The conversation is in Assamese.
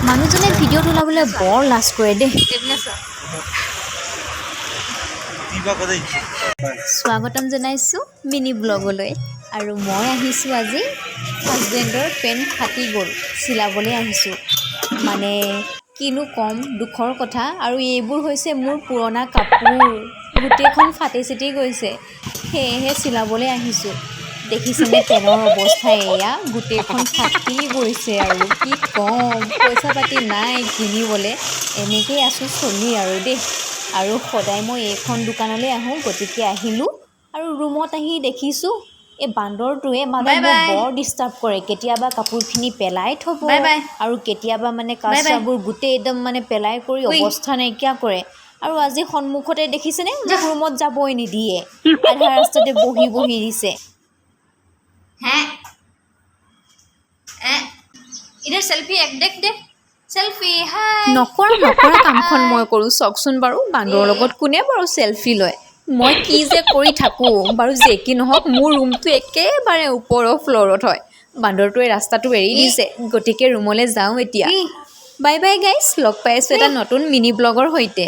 মানুহজনে ভিডিঅ'ত ওলাবলৈ বৰ লাজ কৰে দেই। এইপিনে চোৱা। কিবা কৰে। স্বাগতম জনাইছোঁ মিনি ব্লগলৈ। আৰু মই আহিছোঁ আজি, হাজবেণ্ডৰ পেণ্ট ফাটি গ'ল, চিলাবলৈ আহিছোঁ। মানে কিনো ক'ম, দুখৰ কথা। আৰু এইবোৰ হৈছে মোৰ পুৰণা কাপোৰ, গোটেইখন ফাটি চিটি গৈছে, সেয়েহে চিলাবলৈ আহিছোঁ। দেখিছেনে পেনৰ অৱস্থা এয়া? গোটেইখন ফাটি গৈছে। আৰু কি ক'ম, পইচা পাতি নাই কিনিবলৈ, এনেকেই আছোঁ চলি আৰু দেই। আৰু সদায় মই এইখন দোকানলৈ আহোঁ, গতিকে আহিলোঁ। আৰু ৰুমত আহি দেখিছোঁ এই বান্দৰটোৱে মানে বাই মোক বাই। বৰ ডিষ্টাৰ্ব কৰে। কেতিয়াবা কাপোৰখিনি পেলাই থ'ব বাই বাই। আৰু কেতিয়াবা মানে বাই বাই। কাচৰাবোৰ গোটেই একদম মানে পেলাই কৰি উই। অৱস্থা নাইকিয়া কৰে। আৰু আজি সন্মুখতে দেখিছেনে, মোক ৰুমত যাবই নিদিয়ে, আধা ৰাস্তাতে বহি বহি দিছে। हैं ए, इधर सेल्फी एक देख दे सेल्फी, हाय। নকৰা নকৰা কামখন মই কৰোঁ, চাওকচোন বাৰু। বান্দৰৰ লগত কোনে বাৰু চেলফি লয়? মই কি যে কৰি থাকোঁ। বাৰু যে কি নহওক, মোৰ ৰুমটো একেবাৰে ওপৰৰ ফ্ল'ৰত হয়। বান্দৰটোৱে ৰাস্তাটো এৰি দিছে, গতিকে ৰুমলৈ যাওঁ এতিয়া। বাই বাই গাইজ, লগ পাই আছোঁ এটা নতুন মিনি ব্লগৰ সৈতে।